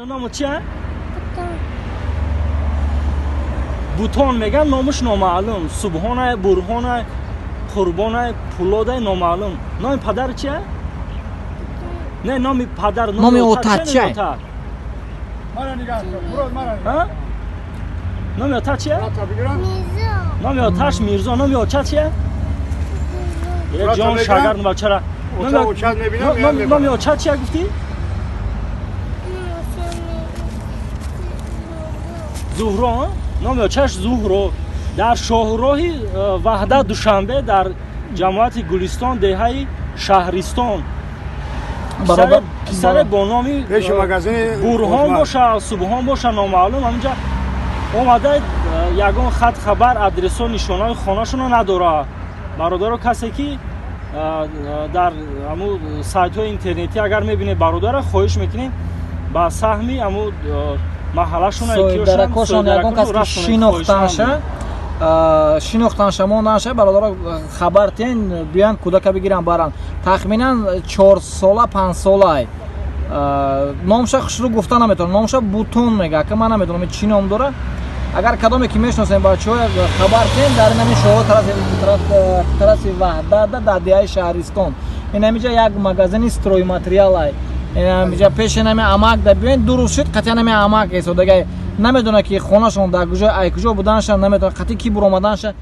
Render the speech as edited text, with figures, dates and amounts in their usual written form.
Номо чия? Бутон меган, номаш номаълум. Субҳонай, Бурҳонай, Қурбонай, Пулодай, номаълум. Номи падар чия? Не, номи падар. Номи отат чия? Номи отат чия? Номи оташ Мирзо. Номи оча чия? Ҷон шагард бачара. Номи оча чия гуфтӣ? Зуҳро. Номи очаш Зуҳро. Дар шоҳроҳи Ваҳдат Душанбе, дар ҷамоати Гулистон, деҳаи Шаҳристон, писаре бо номи Бурҳон боша, Субҳон боша, номаълум, ҳаминҷа омада, ягон хат, хабар, адресо, нишонаҳои хонашонро надорад. Бародаро, касе ки дар ҳаму сайтҳои интернетӣ агар мебинед бародара, хоҳиш мекунем, ба саҳми ҳаму маҳаллашона. Соҳибдаракошон, ягон кас ки шинохтанша, монданша, бародаро, хабар тиен, биёянд, кӯдака бигиранд, баранд. Тахминан 4 сола, 5 солай. Номша хушрӯ гуфта наметавонам, номша Бутон мега, ака, ман намедонам, чӣ ном дора. Агар кадоме ки мешиносем, бачаҳо, хабар тиен. Дар инами шоҳо тарафи Ваҳдада, дар деҳаи Шаҳристон, инамиҷа як магазини стройматериалай, инамиҷа пеши нами амак да биёен. 2 рӯз шуд, қатъи нами амак эсодагай, намедона ки хонашон дар куҷо, ай куҷо буданша намедона, қатъи ки буромаданша.